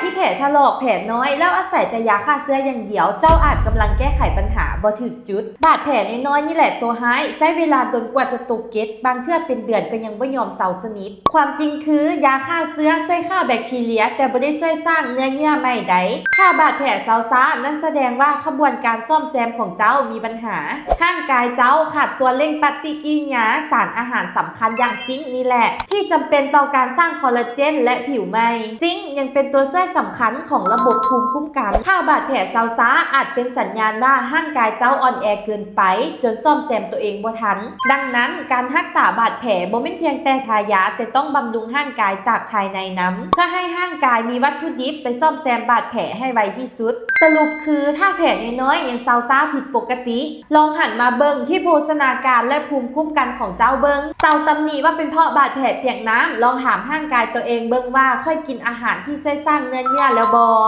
ທີ່ແຜຖະຫຼອກ, ແຜນ້ອຍ ແລ້ວອາໄສແຕ່ຢາຂ້າເຊື້ອຢ່າງດຽວ, ເຈົ້າອາດກຳລັງແກ້ໄຂບັນຫາບໍ່ຖືກຈຸດ. ບາດແຜນ້ອຍໆນີ້ແຫຼະຕົວຮ້າຍ, ໃຊ້ເວລາດົນກວ່າຈະຕົກເກັດ, ບາງເທື່ອເປັນເດືອນກໍຍັງບໍ່ຍອມເຊົາສະໜິດ. ຄວາມຈິງຄື ຢາຂ້າເຊື້ອຊ່ວຍຂ້າແບັກທີເຣຍ, ແຕ່ບໍ່ໄດ້ຊ່ວຍສ້າງເນື້ອເຍື່ອໃໝ່ໃດ. ຖ້າບາດແຜເຊົາຊ້າ, ນັ້ນສະແດງວ່າຂະບວນການສ້ອມແຊມຂອງເຈົ້າມີບັນຫາ. ຮ່າງກາຍເຈົ້າຂາດຕົວເລັ່ງປະຕິກິລິຍາສານອາຫານສຳຄັນຢ່າງຊິງນີ້ແຫຼະ ທີ່ຈຳເປັນຕໍ່ການສ້າງຄໍລາເຈນ ແລະ ຜິວໃໝ່. ຊິງຍັງເປັນຕົວຊ່ວຍສຳຄັນຂອງລະບົບພູມຄຸ້ມກັນ. ຖ້າບາດແຜເຊົາຊ້າ, ອາດເປັນສັນຍານວ່າຮ່າງກາຍເຈົ້າອ່ອນແອເກີນໄປ ຈົນສ້ອມແຊມຕົວເອງບໍ່ທັນ. ດັ່ງນັ້ນ, ການຮັກສາບາດແຜບໍ່ແມ່ນພຽງແຕ່ທາຢາ, ແຕ່ຕ້ອງບຳລຸງຮ່າງກາຍຈາກພາຍໃນນຳ ເພື່ອໃຫ້ຮ່າງກາຍມີວັດຖຸດິບໄປສ້ອມແຊມບາດແຜໃຫ້ໄວທີ່ສຸດ. ສະຫຼຸບຄື ຖ້າແຜນ້ອຍໆຍັງເຊົາຊ້າຜິດປົກກະຕິ, ລອງຫັນມາເບິ່ງທີ່ໂພຊະນາການ ແລະ ພູມຄຸ້ມກັນຂອງເຈົ້າເບິ່ງ. ເຊົາຕຳໜິວ່າເປັນເພາະບາດແຜປຽກນ້ຳ, ລອງຖາມຮ່າງກາຍຕົວເອງເບິ່ງວ່າ ຂ້ອຍກິນອາຫານທີ່ຊ່ວຍສ້າງເນື້ອເຍື່ອແລ້ວບໍ່?